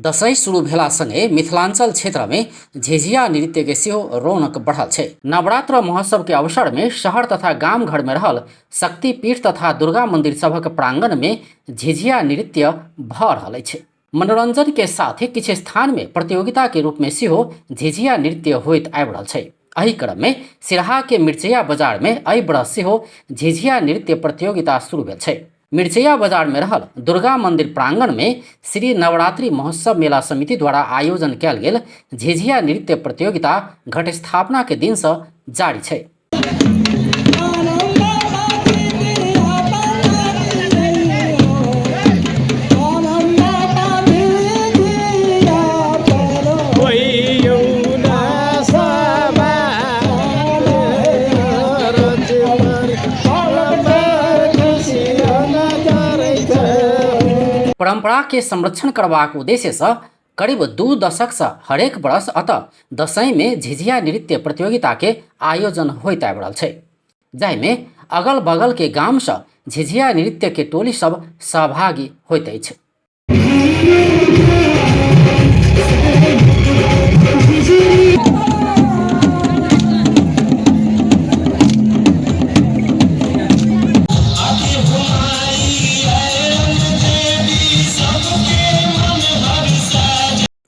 दशैं शुरू भेला संगे मिथिलांचल क्षेत्र में झिझिया नृत्य के सेहो रौनक बढ़ल छै। नवरात्र महोत्सव के अवसर में शहर तथा गाम घर में रहल शक्तिपीठ तथा दुर्गा मंदिर सभक प्रांगण में झिझिया नृत्य भ रहल अछि। मनोरंजन के साथ ही किछु स्थान में प्रतियोगिता के रूप में सेहो झिझिया नृत्य होइत आबि रहल छै। एहि क्रम में सिरहा के मिर्चैया बाजार में एहि बरस सेहो झिझिया नृत्य प्रतियोगिता शुरू भेल छै। मिर्चैया बाजार में रहल दुर्गा मंदिर प्रांगण में श्री नवरात्रि महोत्सव मेला समिति द्वारा आयोजन कयल गेल झिझिया नृत्य प्रतियोगिता घटस्थापना के दिन से जारी छै। परंपरा के संरक्षण करबाक उद्देश्य से करीब 2 दशक से हरेक बरस अतः दशैं में झिझिया नृत्य प्रतियोगिता के आयोजन होइत आबि रहल छै, जाहिमे अगल बगल के गाम से झिझिया नृत्य के टोली सब सहभागी होइत अछि।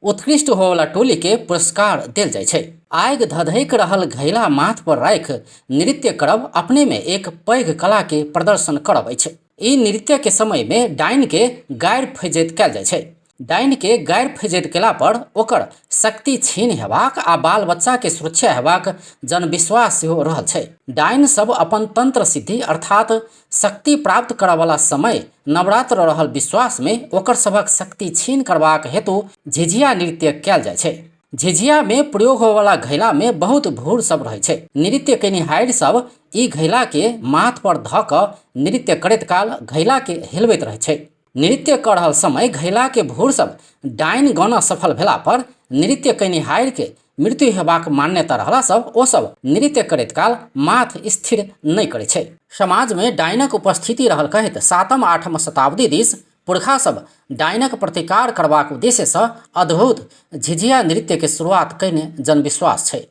उत्कृष्ट होवला टोली के पुरस्कार देल जाइ छै। आगि धधकि रहल घैला माथ पर राखि नृत्य करब अपने में एक पैघ कला के प्रदर्शन करब अछि। ई नृत्य के समय में डाइन के गारि फैजैत कयल जाइ छै। डाइन के गारि फैजैत केला पर ओकर शक्ति क्षीण हेबाक आ बाल बच्चा के सुरक्षा हेबाक जनविश्वास सेहो रहल छै। डाइन सब अपन तंत्र सिद्धि अर्थात शक्ति प्राप्त करऽ वाला समय नवरात्र रहल विश्वास में ओकर सभक शक्ति क्षीण करबाक हेतु झिझिया नृत्य कयल जाइ छै। झिझिया में प्रयोग होवला घैला में बहुत भूर सब रहै छै। नृत्य केनिहारि सब ई घैला के माथ पर धऽ कऽ नृत्य करैत काल घैला के हिलबैत रहै छै। नृत्य कऽ रहल समय घैला के भूर सब डाइन गाना सफल भेला पर नृत्य केनिहारि के मृत्यु हेबाक मान्यता रहला सब ओ सब नृत्य करैत काल माथ स्थिर नहि करै छै। समाज में डाइनक उपस्थिति रहल कहैत 7म 8म शताब्दी दिस पुरखा सब डाइनक प्रतिकार करबाक उद्देश्य सँ अद्भुत झिझिया नृत्य के शुरुआत कयने जनविश्वास छै।